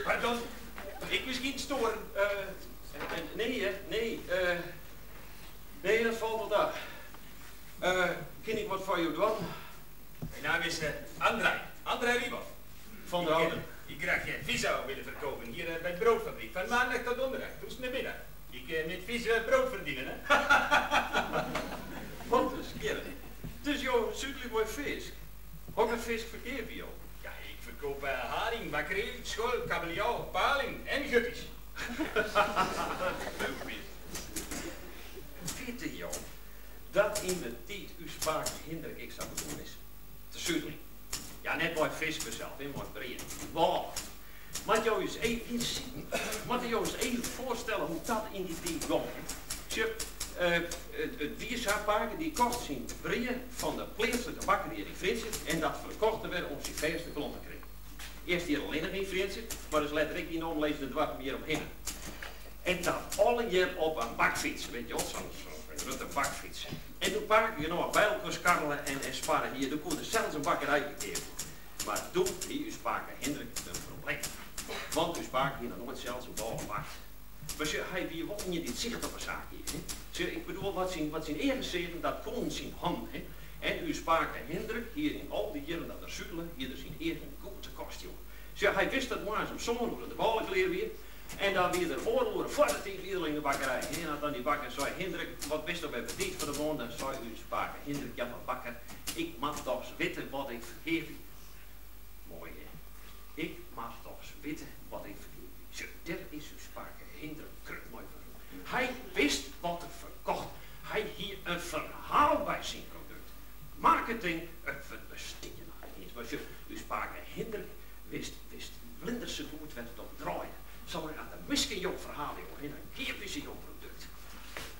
Pardon, ik miskien stoaren. Nee, hè, nee. Nee, dat falt wol ta. Kin ik wat foar jo dwaan? Mijn naam is Andrei, Andrei Rybov. Van der Houten. Ik graag vis zou willen verkopen hier bij de broodfabriek. Van maandag tot donderdag, tussen de middag. Ik met vis brood verdienen, hè? Wat een skille. Dus jo, súdlik mei fisk. Hokker fisk ferkeapje jo? Ja, ik verkoop haring, makreel, skol, kabeljau, paling en guppies. Guppies. Witte jo dat yn de tiid ús pake Hindrik ek sa begûn is? Te suteljen. Ja, net mei fisk fansels, hè, mei brea. Bôle. Moat jo ús even ynsieten. Moatte jo ús even foarstelle hoe't dat yn dy tiid gong. Sjoch, it wie sa, pake dy kocht syn brea fan de pleatslike bakker hjir yn Frjentsjer en dat ferkocht er wer om syn fêste klant te krijen. Earst hjir allinnich yn Frjentsjer, mar dus letter ek yn de omlizzende doarpen hjir omhinne. En dat allegear op in bakfyts, wit jo, sa'n grutte bakfyts. En doe't pake genôch by elkoar skarrele en sparre hie, doe koe er sels in bakkerijke keapje. Mar doe hie ús pake Hindrik in probleem. Want ús pake hie noch noait sels in bôle bakt. Mar sjoch, hy wie wol ien dy't sicht op 'e saak hie. Hè. Sjoch, ik bedoel, wat syn eagen seagen, dat koenen syn hannen. Hè. En ús pake Hindrik hie yn al dy jierren dat er sutele, hie er syn eagen goed de kost jûn. Sjoch, hy wist dat moarns om sân oere de bôle klear wie. En dan wie er oardel oere foar de tiid wie er al yn de bakkerij. En as dan dy bakker sei, Hindrik, wat bist no wer betiid foar de moarn? Dan sei ús pake Hindrik, ja mar bakker, ik moat dochs witte wat ik ferkeapje. Moai hè? Ik moat dochs witte wat ik ferkeapje. Sjoch, dêr is ús pake Hindrik grut mei wurden. Hy wist wat er ferkocht. Hy hie in ferhaal by syn produkt. Marketing, it wurd bestie noch net iens. Mar sjoch, ús pake Hindrik wist wist blinderse goed wêr't it om draaide. Salang at de minsken jo ferhaal leauwe, hè, dan keapje se jo produkt.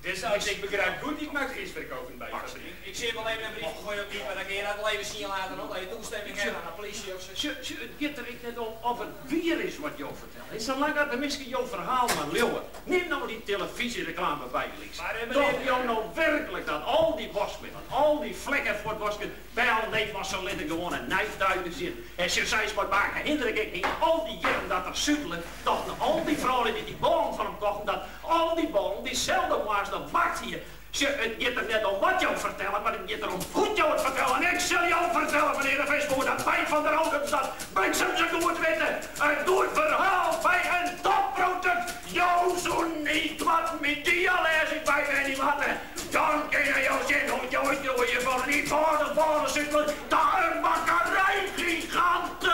Dus as ik begrijp goed, ik mag vis verkopen bij fabriek. Ik sil wol even in briefke foar jo type, dan kinne je dat wol even sjen late, no, dat je toestimming hawwe aan de polysje of sa. Sjoch, sjoch, it giet der ek net om of it wier is wat jo fertelle. Salang at de minsken jo ferhaal mar leauwe. Nim no dy telefyzjereklame bygelyks. Tochte jo no werklik dat al dy waskmiddelen, al dy flekken fuortwasken, Wel, nee, mar se litte gewoan in nij tuike sjen. En se seis mei pake Hindrik ek yn al dy jierren dat er sutele, tochten al dy froulju dy't dy bôlen fan him kochten dat al dy bôlen dyselde moarns noch bakt hie. Sjoch, it giet der net om wat jo fertelle, mar it giet der om hoe't jo it fertelle. En ik sil jo fertelle, menear de visboer, dat wy fan der Houdens dat bliksemse goed witte. In goed ferhaal by in topprodukt. Jo soenen ynkoarten myn dialêzing bywenje moatte. Dan kinne jo sjen hoe't jo útgroeie fan in ienfâldich bôlesutler ta in bakkerijgigant.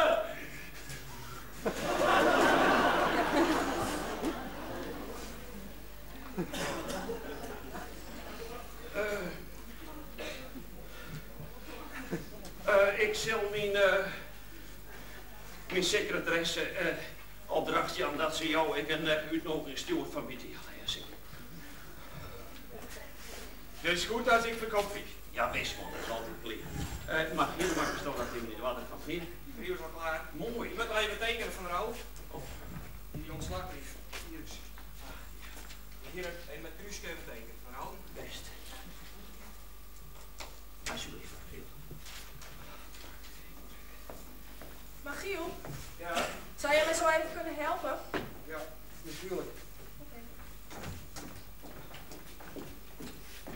Ik sil myn sekretaresse opdracht jaan dat se jo ek in útnûging stjoert foar myn dialêzing. Dus goed as ik ferkoop fisk? Ja wis, want dat is altyd klear. Mar hier makkest no dat even yn de oarder fan menear. De brief is al klear. Moai. Je moatte noch even tekenen Van der Hout. Oh. Dy ûntslachbrief. Hier is. Hier even met krúske even tekenen Van der Hout. Bêst. Alsjeblieft, Giel. Magiel? Ja? Zou jij mij zo even kunnen helpen? Ja, natuurlijk. Oké.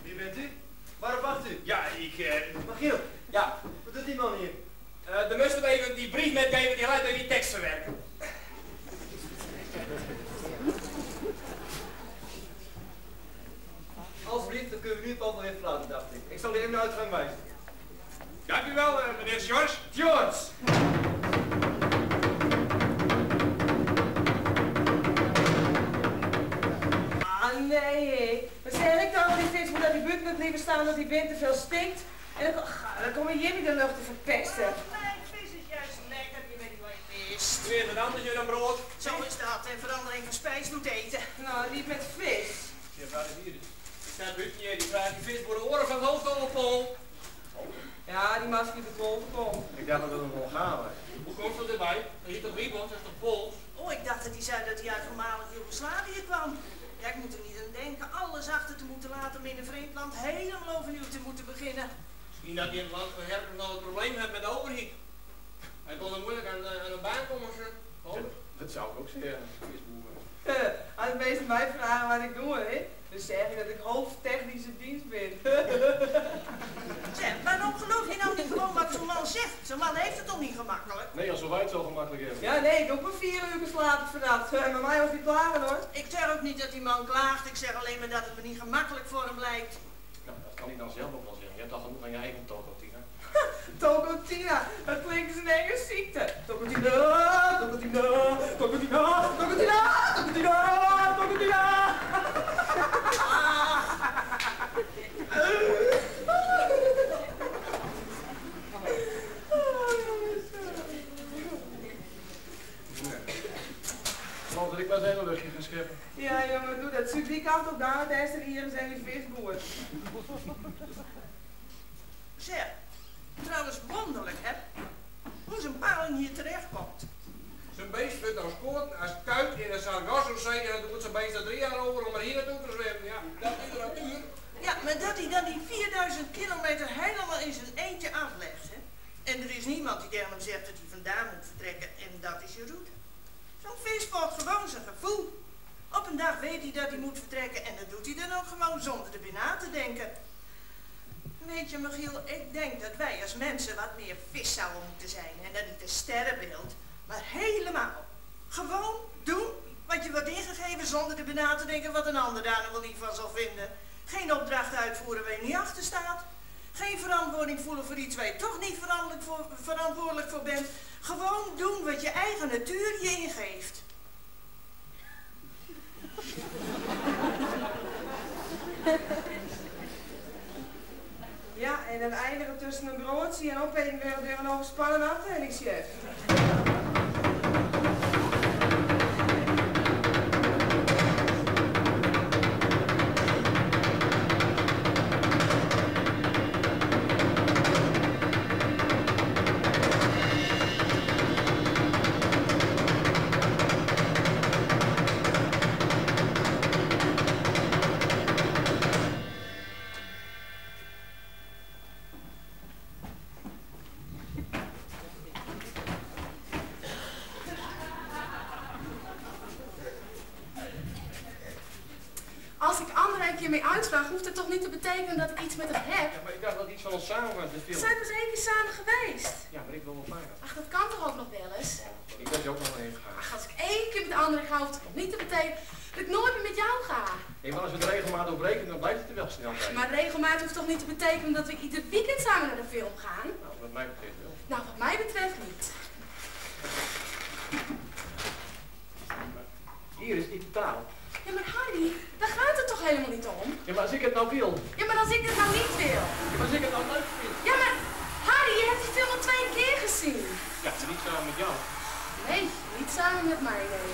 Wie bent u? Waarop wacht u? Ja, ik... Magiel? Ja? Wat doet die man hier? De moest even die brief metgeven, die laat even die tekst verwerken. Alsjeblieft, dan kunnen we nu het pand nog even verlaten, dacht ik. Ik zal u even de uitgang wijzen. Dank u wel, meneer George. George! Ah, nee, hé. Wat zeg ik dan? Die visboer dat die even buiten het blijven staan dat die wind te veel stinkt. En dan, dan kom je Jimmy de lucht te verpesten. Mijn vis is juist lekker, je weet niet wat je mist. Weer wat anders dan brood. Zo is dat, en verandering van spijs doet eten. Nou, niet met vis. Ja, waar is hier? Ik sta buiten hier, die vraagt die vis voor de oren van het hoofd al op Paul. Ja, die masker de boven komt. Ik dacht dat het een Hongaar was. Hoe komt dat erbij? Dat heet toch Wiebons, dat is toch Pools? Oh, ik dacht dat hij zei dat hij uit voormalig Joegoslavië kwam. Ja, ik moet er niet aan denken alles achter te moeten laten om in een vreemd land helemaal overnieuw te moeten beginnen. Misschien dat hij in het land van herkomst al het probleem heeft met de overheid. Hij kon er moeilijk aan een baan komen, ze. Oh. Dat zou ik ook zeggen, visboer. Als de mensen mij vragen wat ik doe, hè, dan zeg ik dat ik hoofdtechnische dienst ben. Zeg, waarom geloof je nou niet gewoon wat zo'n man zegt? Zo'n man heeft het toch niet gemakkelijk? Nee, alsof wij het zo gemakkelijk hebben. Ja, nee, ik heb ook maar 4 uur geslapen vannacht. Maar mij was niet klagen, hoor. Ik zeg ook niet dat die man klaagt. Ik zeg alleen maar dat het me niet gemakkelijk voor hem lijkt. Nou, dat kan hij dan zelf ook wel zeggen. Je hebt al genoeg aan je eigen toko, Tina. Toko Tina, dat klinkt als een enge ziekte. Toko Tina, Toko Tina, Toko Tina, Toko Tina, Toko Tina, Toko Tina. Ik geloof dat ik maar eens even een luchtje ga scheppen. Ja, jongen, doe dat. Zoek die kant op daar, daar is er hier zijn die visboer. Zeg, trouwens wonderlijk, hè? Hoe zo'n paling hier terechtkomt. Zo'n beest vindt als koord, als kuit in een Sargassozee en dan doet zo'n beest er 3 jaar over om er hier naartoe te zwemmen. Ja, dat is de natuur. Ja, maar dat hij dan die 4000 kilometer helemaal in zijn eentje aflegt, hè? En er is niemand die tegen hem zegt dat hij vandaan moet vertrekken en dat is je route. Zo'n vis volgt gewoon zijn gevoel. Op een dag weet hij dat hij moet vertrekken en dat doet hij dan ook gewoon zonder erbij na te denken. Weet je, Michiel, ik denk dat wij als mensen wat meer vis zouden moeten zijn. En dat niet een sterrenbeeld, maar helemaal. Gewoon doen wat je wordt ingegeven zonder erbij na te denken wat een ander daar nog wel niet van zal vinden. Geen opdracht uitvoeren waar je niet achter staat. Geen verantwoording voelen voor iets waar je toch niet verantwoordelijk voor bent. Gewoon doen wat je eigen natuur je ingeeft. Ja, en dan eindigen tussen een broodje en opeten weer een overspannen afdelingschef. Als ik André een keer mee uitvraag, hoeft het toch niet te betekenen dat ik iets met hem heb? Ja, maar ik dacht dat iets van ons samen was, de We film. zijn pas 1 keer samen geweest. Ja, maar ik wil wel vaker. Ach, dat kan toch ook nog wel eens? Ik ben je ook nog wel even gaan. Ach, als ik 1 keer met André ga, hoeft het nog niet te betekenen dat ik nooit meer met jou ga. Nee, maar als we het regelmaat doorbreken, dan blijft het er wel snel bij. Maar regelmaat hoeft toch niet te betekenen dat we ieder weekend samen naar de film gaan? Nou, wat mij betreft wel. Nou, wat mij betreft niet. Maar hier is niet de taal. Ja, maar Harry, daar gaat het toch helemaal niet om? Ja, maar als ik het nou wil. Ja, maar als ik het nou niet wil. Ja, maar als ik het nou leuk vind. Ja, maar Harry, je hebt die film al 2 keer gezien. Ja, maar niet samen met jou. Nee, niet samen met mij, nee.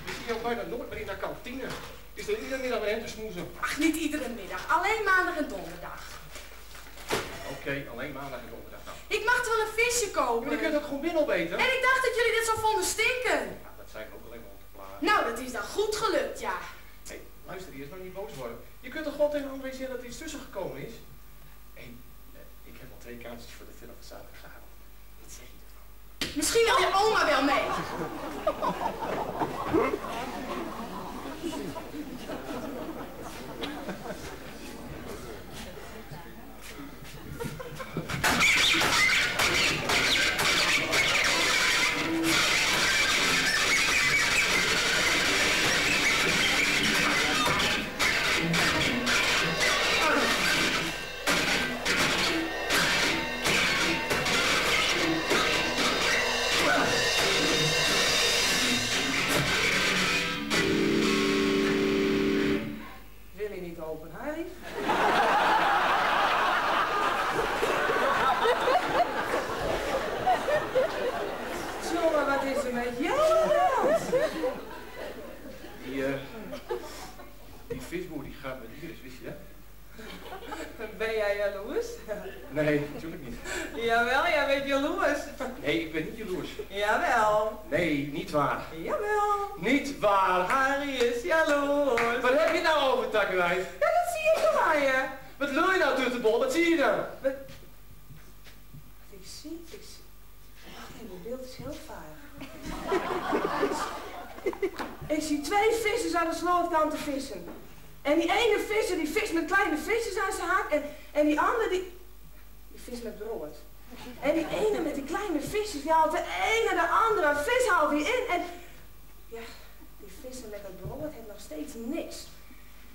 We zien jou bijna nooit meer in de kantine. Is er iedere middag weer heen te smoezen? Ach, niet iedere middag. Alleen maandag en donderdag. Oké, alleen maandag en donderdag. Nou. Ik mag toch wel een visje kopen? Maar je kunt ook gewoon binnen opeten. En ik dacht dat jullie dit zo vonden stinken. Ja, dat zijn we ook alleen maar om te plagen. Nou, dat is dan goed gelukt, ja. Hé, hey, luister, eerst nou niet boos worden. Je kunt toch gewoon tegen André zeggen dat er iets tussen gekomen is? Hé, ik heb al 2 kaartjes voor de film van zaterdagavond. Wat zeg je ervan? Misschien wil je oma wel mee. open, Harry. Jongen, wat is er met jou aan de hand? Die, die visboer die gaat met Iris, wist je dat? Ben jij jaloers? Nee, natuurlijk niet. Jawel, jij bent jaloers. Nee, ik ben niet jaloers. Jawel. Nee, niet waar. Jawel. Niet waar. Harry is jaloers. Wat heb je nou over, takkenwijf? Ja, dat zie ik toch aan je. Wat lul je nou, Tuttenbol? Wat zie je dan? Wat ik zie, ik zie... Wacht even, het beeld is heel vaag. Ik zie twee vissers aan de slootkant te vissen. En die ene visser die vist met kleine visjes aan zijn haak en, en die andere die, die vist met brood. En die ene met die kleine visjes, die haalt de ene de andere vis haalt die in. En ja, die visser met dat brood heeft nog steeds niks.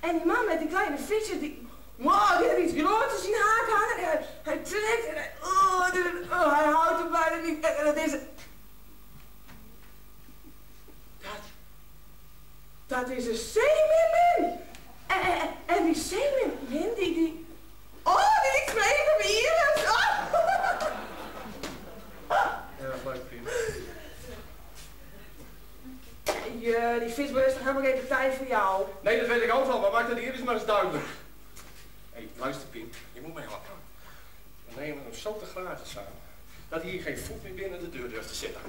En die man met die kleine visjes, die, wow, die heeft iets groters in haak hangen. En hij, hij trekt en hij, oh, oh, hij houdt hem bijna niet. En dat is, dat is een zeemeermin. En, en, en die zeemeermin, die, oh, die liet spreken bij Iris. Oh. Erg leuk, Pim. Ja, die visboer is toch helemaal geen partij voor jou? Nee, dat weet ik ook wel, maar maak dat Iris maar eens duidelijk. Hé, hey, luister Pim, je moet mij helpen. We nemen hem zo te grazen samen, dat hij hier geen voet meer binnen de deur durft te zetten.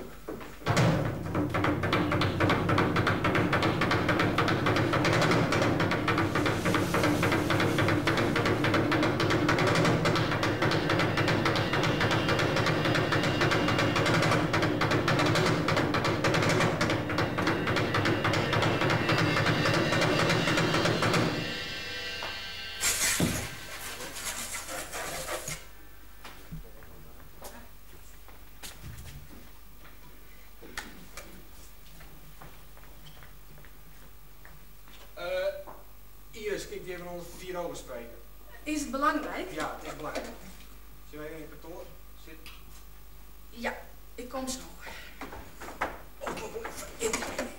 Iris, kan ik die even onder vier ogen spreken? Is het belangrijk? Ja, het is belangrijk. Zullen wij even in het kantoor zitten? Ja, ik kom zo. Oh, ik moet even interveneren.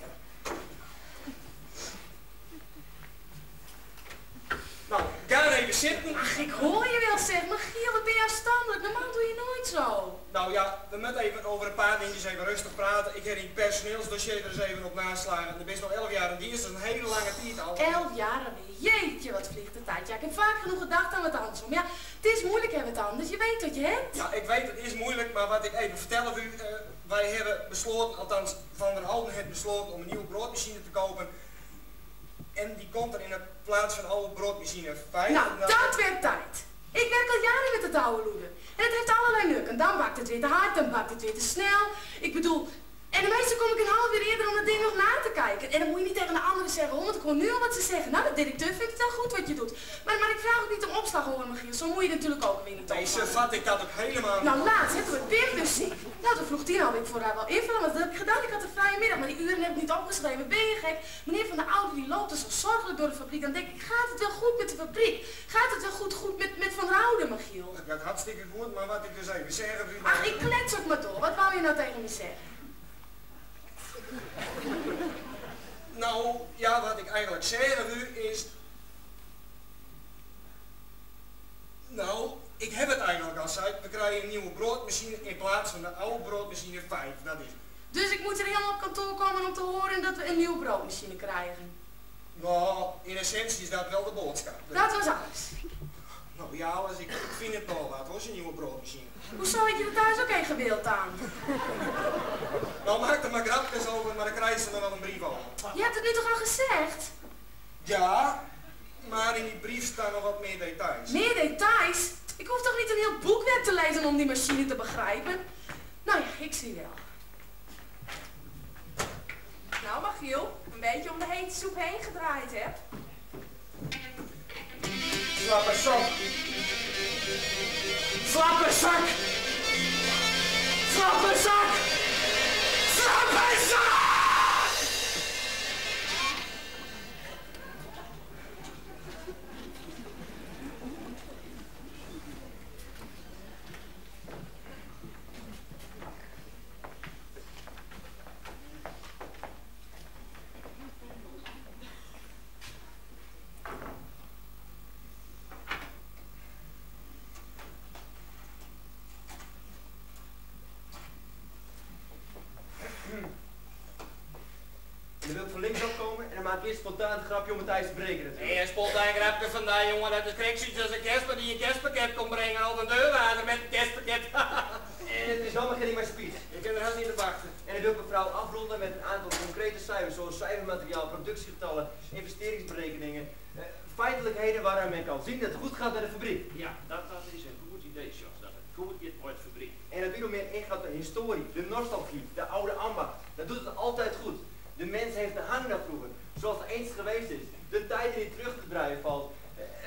Nou, ga even zitten. Ach, ik hoor je wel zeg. Maar Giel, wat ben je afstandelijk? Normaal doe je nooit zo. Nou ja, we moeten even over een paar dingetjes even rustig praten. Ik heb in het personeelsdossier er eens even op naslagen. Er is nog 11 jaar in dienst, dat is een hele lange tijd al. 11 jaar alweer. Jeetje, wat vliegt de tijd. Ja, ik heb vaak genoeg gedacht aan wat anders. Maar ja, het is moeilijk hè, wat anders. Je weet wat je hebt. Ja, ik weet het is moeilijk, maar wat ik even vertellen u, wij hebben besloten, althans Van der Alden heeft besloten om een nieuwe broodmachine te kopen. En die komt er in de plaats van oude broodmachine 5. Nou, dat werd tijd. Ik werk al jaren met het oude loeder. En het heeft allerlei nukken. Dan bakt het weer te hard, dan bakt het weer te snel. Ik bedoel, en de meeste kom ik een half uur eerder om dat ding nog na te kijken. En dan moet je niet tegen de anderen zeggen, hoor, want ik hoor nu al wat ze zeggen. Nou, de directeur vindt het wel goed wat je doet. Maar ik vraag ook niet om opslag hoor, Michiel. Zo moet je natuurlijk ook weer niet Nee, zo opvangen. vat ik dat ook helemaal niet. Nou, laatst, hè, toen werd Pim dus ziek. Nou, toen vroeg Tien al ik voor haar wel invullen, want dat heb ik gedaan. Ik had een vrije middag, maar die uren heb ik niet opgeschreven. Ben je gek? Meneer Van der Oude die loopt dus zo zorgelijk door de fabriek. Dan denk ik, gaat het wel goed met de fabriek? Gaat het wel goed met Van der Oude, Michiel? Dat gaat hartstikke goed, maar wat ik dus even zeg... U... Ach, ik klets ook maar door. Wat wou je nou tegen me zeggen? Nou, ja, wat ik eigenlijk zeg u is... Nou, ik heb het eigenlijk al gezegd. We krijgen een nieuwe broodmachine in plaats van de oude broodmachine 5, dat is. Dus ik moet er helemaal op kantoor komen om te horen dat we een nieuwe broodmachine krijgen? Nou, in essentie is dat wel de boodschap. Dat was alles. Nou ja, alles. Ik vind het wel wat hoor, zo'n nieuwe broodmachine. Hoezo heb je er thuis ook geen gewild aan? Nou, maak er maar grapjes over, maar dan krijg ze nog wel een brief over. Je hebt het nu toch al gezegd? Ja, maar in die brief staan nog wat meer details. Meer details? Ik hoef toch niet een heel boekwerk te lezen om die machine te begrijpen? Nou ja, ik zie wel. Nou, Magiel, een beetje om de hete soep heen gedraaid, hè? Slappe zak. Slappe zak! Slappe zak! Slappe zak! dan wil ik van links opkomen en dan maak ik eerst spontaan het grapje om het ijs te breken natuurlijk. Nee, een spontaan grapje vandaag, jongen. Dat is krek zoiets als een kerstman die een kerstpakket komt brengen of een deurwaarder met een kerstpakket. En het is allemaal geen maar speech. Ik kan er haast niet op wachten. En dan wil ik mevrouw afronden met een aantal concrete cijfers, zoals cijfermateriaal, productiegetallen, investeringsberekeningen. Feitelijkheden waaraan men kan zien dat het goed gaat met de fabriek. Ja, dat is een goed idee, Jos. Dat het goed gaat met de fabriek. En dat u nog meer ingaat op de historie, de nostalgie, de oude ambacht. Dat doet het altijd goed. De mens heeft de hang naar vroeger, zoals het eens geweest is. De tijd die niet terug te draaien valt.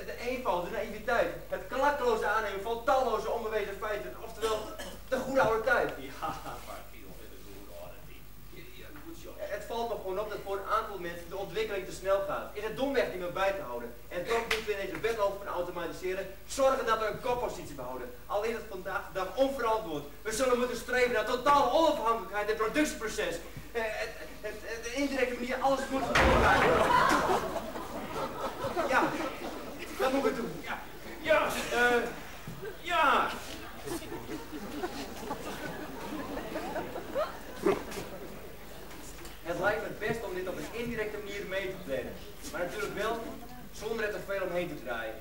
De eenvoud, de naïviteit, het klakkeloze aannemen van talloze onbewezen feiten. Oftewel, de goede oude tijd. Ja, maar joh, dit is een goede oude tijd. Ja, goed, Jos. Het valt me gewoon op dat voor een aantal mensen de ontwikkeling te snel gaat. Is het domweg niet meer bij te houden. En toch moeten we in deze wedloop van automatiseren zorgen dat we een koppositie behouden. Al is het vandaag de dag onverantwoord. We zullen moeten streven naar totale onafhankelijkheid in het productieproces. De indirecte manier, alles moet gebeuren. Ja, dat moet ik doen. Ja, ja, ja. Het lijkt me het best om dit op een indirecte manier mee te delen. Maar natuurlijk wel zonder er te veel omheen te draaien.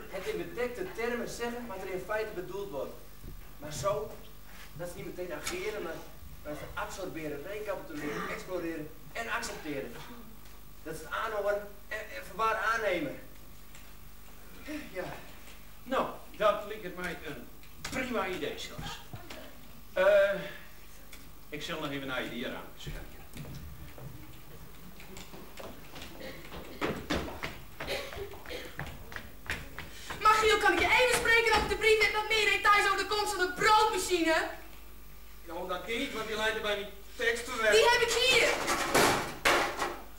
Het in bedekte termen zeggen wat er in feite bedoeld wordt. Maar zo, dat is niet meteen ageren, maar ze absorberen, recapituleren, exploreren en accepteren. Dat is het aanhoren en verwaar aannemen. Ja. Nou, dat lijkt mij een prima idee, zelfs. Ik zal nog even naar je dier aan kijken. Magiel, kan ik je even spreken over de brief met wat meer details over de komst van de broodmachine? Nou, dat niet, want die leidt er bij die tekst te werken. Die heb ik hier!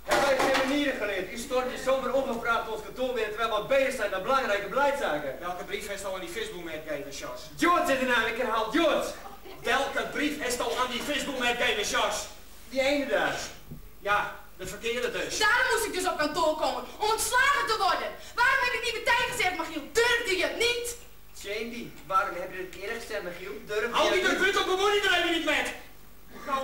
Hebben wij geen manieren geleerd? U stort je zomaar ongevraagd ons kantoor binnen terwijl we bezig zijn met belangrijke beleidszaken. Welke brief heeft al aan die visboer metgegeven, Sjors? George zit er nou, ik herhaal George! Welke brief heeft al aan die visboer metgegeven, Sjors? Die ene daar. Ja, de verkeerde dus. Daarom moest ik dus op kantoor komen, om ontslagen te worden. Waarom heb ik niet meteen gezegd, Magiel? Durfde je het niet? Jamie, waarom heb je het eerder gezegd, Magiel? Durf Hou je die het de put op, bemoei je er even niet met! Nou,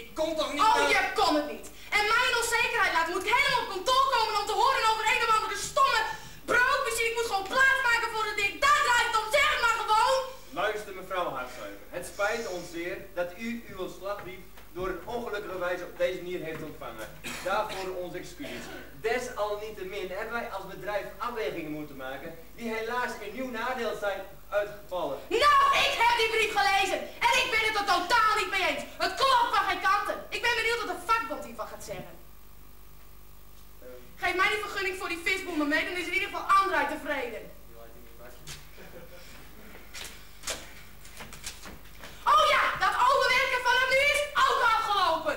ik kon toch niet... Oh, je kon het niet. En mijn onzekerheid laten moet ik helemaal op kantoor komen om te horen over een of andere stomme broodmachine. Ik moet gewoon plaatsmaken voor het ding. Daar draait het om, zeg het maar gewoon! Luister, mevrouw Hartzuiger. Het spijt ons zeer dat u uw ontslagbrief door een ongelukkige wijze op deze manier heeft ontvangen. Daarvoor onze excuses. Desalniettemin hebben wij als bedrijf afwegingen moeten maken die helaas in uw nadeel zijn uitgevallen. Nou, ik heb die brief gelezen en ik ben het er totaal niet mee eens. Het klopt van geen kanten. Ik ben benieuwd wat de vakbond hiervan gaat zeggen. Geef mij die vergunning voor die visboer maar mee, dan is in ieder geval André tevreden. Oh ja, dat overwerken van hem nu is ook afgelopen.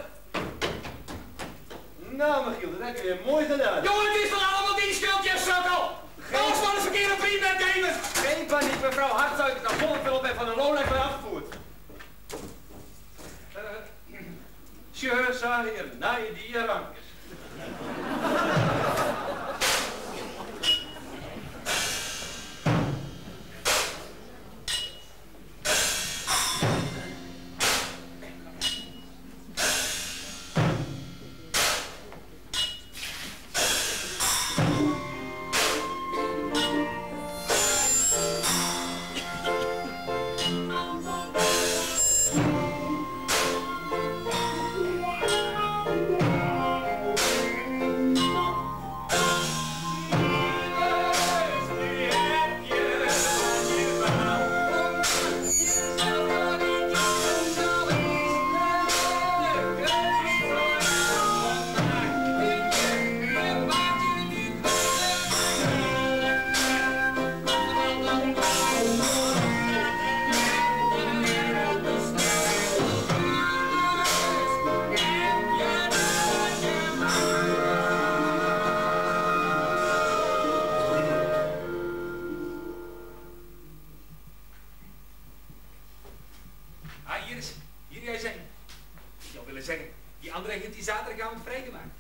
Nou, Michiel, dat heb je weer mooi gedaan. Jongen, het is toch allemaal die schuld, je sukkel! Alles van de verkeerde brief metgeven! Geen paniek, mevrouw Hartzuiger kan volop veel op en van de loonlijst bij afgevoerd. Tjö, sa hier, nee, die rankers.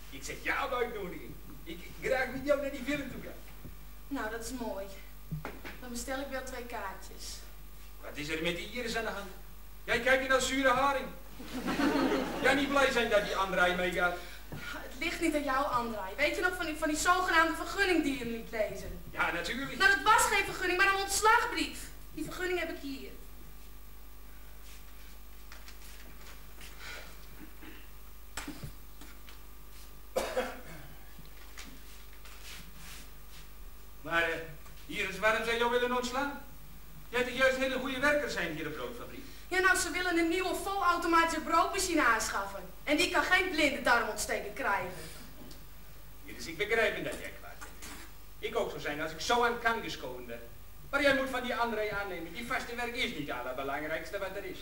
Ik zeg ja op uitnodiging. Ik graag met jou naar die film toe gaan. Nou, dat is mooi. Dan bestel ik wel 2 kaartjes. Wat is er met die Iris aan de hand? Jij kijkt hier naar zure haring. Jij niet blij zijn dat die André meegaat? Het ligt niet aan jou, André. Weet je nog van die zogenaamde vergunning die je hem liet lezen? Ja, natuurlijk. Nou, dat was geen vergunning, maar een ontslagbrief. Die vergunning heb ik hier. Maar hier is waarom zij jou willen ontslaan? Jij toch juist hele goede werkers zijn hier op broodfabriek? Ja, nou, ze willen een nieuwe volautomatische broodmachine aanschaffen. En die kan geen blinde darmontsteking krijgen. Hier is ik begrijpen dat jij kwaad bent. Ik ook zou zijn als ik zo aan kan geschoven werd. Maar jij moet van die André aannemen. Die vaste werk is niet het allerbelangrijkste wat er is.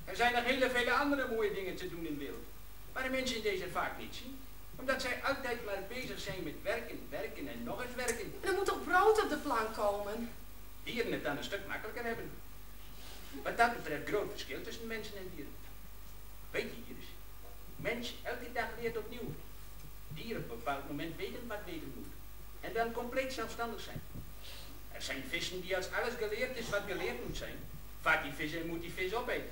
Er zijn nog hele vele andere mooie dingen te doen in de wereld. Maar de mensen deze vaak niet zien. Omdat zij altijd maar bezig zijn met werken, werken en nog eens werken. Er moet toch brood op de plank komen? Dieren het dan een stuk makkelijker hebben. Wat dat betreft groot verschil tussen mensen en dieren. Weet je, Iris, mens elke dag leert opnieuw. Dieren op een bepaald moment weten wat weten moet. En dan compleet zelfstandig zijn. Er zijn vissen die als alles geleerd is wat geleerd moet zijn, vaart die vis en moet die vis opeten.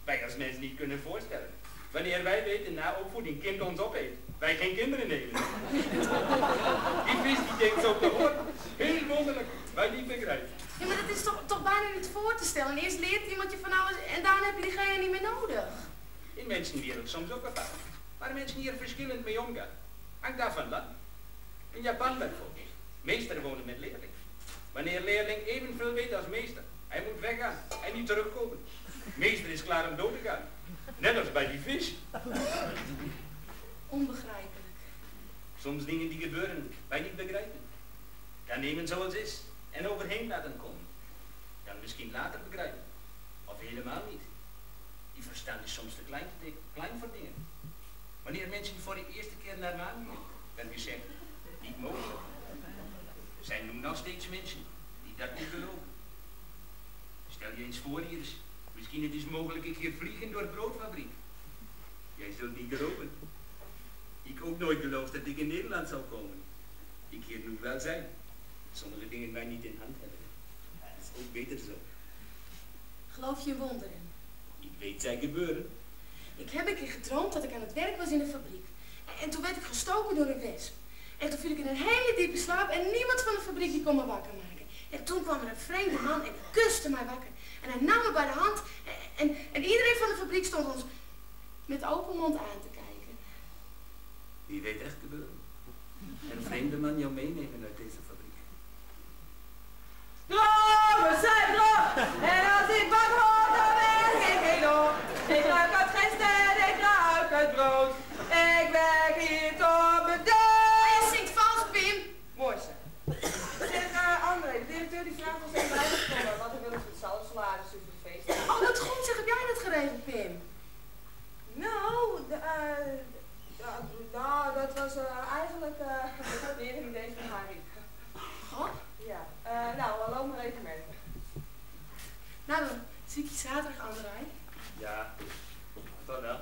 Wij als mens niet kunnen voorstellen. Wanneer wij weten na opvoeding kind ons opeet, wij geen kinderen nemen. Die vis die denkt zo te horen. Heel wonderlijk, wij niet begrijpen. Ja, maar dat is toch bijna niet voor te stellen. Eerst leert iemand je van alles en daarna heb je diegene niet meer nodig. In mensenwereld soms ook apart. Waar mensen hier verschillend mee omgaan. Hangt daarvan af. In Japan bijvoorbeeld. Meester wonen met leerling. Wanneer leerling evenveel weet als meester, hij moet weggaan en niet terugkomen. Meester is klaar om dood te gaan. Net als bij die vis. Onbegrijpelijk. Soms dingen die gebeuren, wij niet begrijpen. Dan nemen zoals is en overheen laten komen. Dan misschien later begrijpen. Of helemaal niet. Die verstand is soms te klein voor dingen. Wanneer mensen voor de eerste keer naar maan gaan, werd gezegd, niet mogelijk. Er zijn nu nog steeds mensen die dat niet geloven. Stel je eens voor, Iris, misschien het is mogelijk ik hier vliegen door broodfabriek. Jij zult niet geloven. Ik ook nooit geloofd dat ik in Nederland zou komen. Ik hier nu wel zijn. Sommige dingen wij niet in hand hebben. Dat is ook beter zo. Geloof je in wonderen? Ik weet zij gebeuren. Ik heb een keer gedroomd dat ik aan het werk was in de fabriek. En toen werd ik gestoken door een wesp. En toen viel ik in een hele diepe slaap en niemand van de fabriek die kon me wakker maken. En toen kwam er een vreemde man en die kuste mij wakker. En hij nam me bij de hand en iedereen van de fabriek stond ons met open mond aan te kijken. Wie weet echt gebeuren. Een vreemde man jou meenemen uit deze fabriek. Dromen zijn droom. En als ik wakker word, dan werk ik heel door. Ik ruik het geen ster, ik ruik het brood. Ik werk hier tot mijn dood. Maar je zingt vals, Pim. Mooi zeg. Zeg, André, de directeur die vraagt ons even bij te komen, want hij wil ons met salade voor het feest. Oh, wat goed zeg, heb jij dat geregeld, Pim? Nou, nou, dat was eigenlijk weer een idee van Harry. Goh? Ja, nou, loop maar even mee. Nou, dan zie ik je zaterdag, André. Ja, tot dan.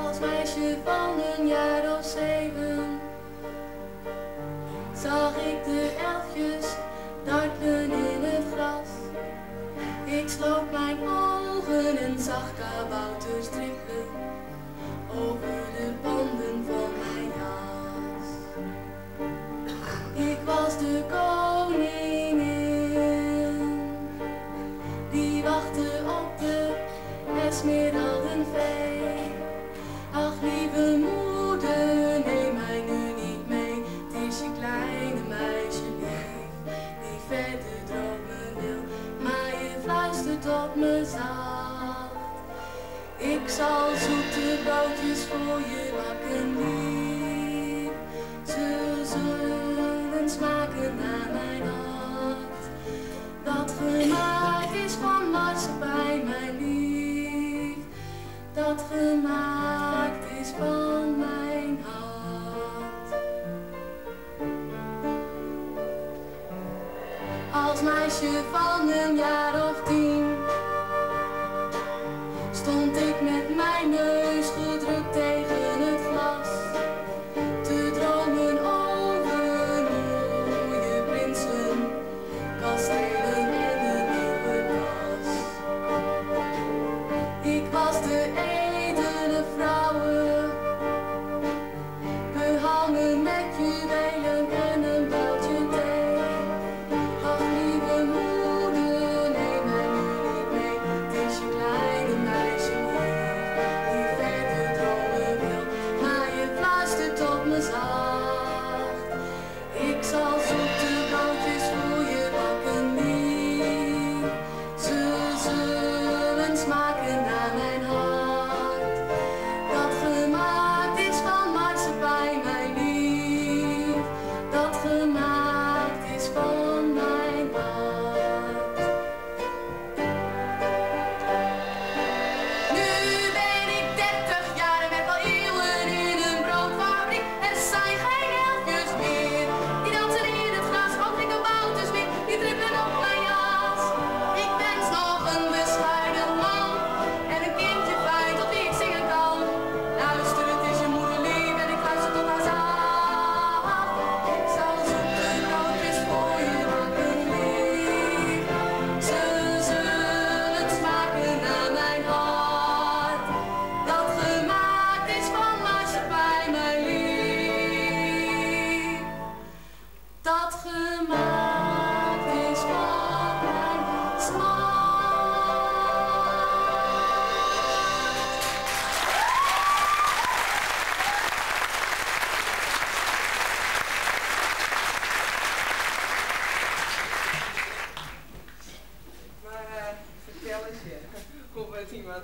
Als meisje van een jaar of 7 zag ik de elfjes dartelen in het gras. Ik sloot mijn ogen en zag kabouters trippelen over de banden van mijn jas. Ik was de koningin die wachtte op de Esmeraldenvee. Ach, lieve moeder, neem mij nu niet mee. Het is je kleine meisje lief, die verder dromen wil. Maar je fluistert op me zacht. Ik zal zoete broodjes voor je bakken lief. Ze zullen smaken naar mijn hart. Dat gemaakt is van marsepein, mijn lief. Dat gemaakt is van mijn hart. Als meisje van een jaar of 10 stond ik met mijn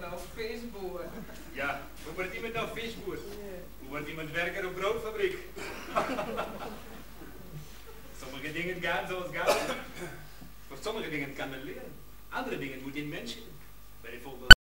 nou visboer? Ja, hoe wordt iemand nou visboer? Hoe wordt iemand werker op broodfabriek? Sommige dingen gaan zoals gaan. Voor sommige dingen kan men leren. Andere dingen moeten in mens zitten. Bijvoorbeeld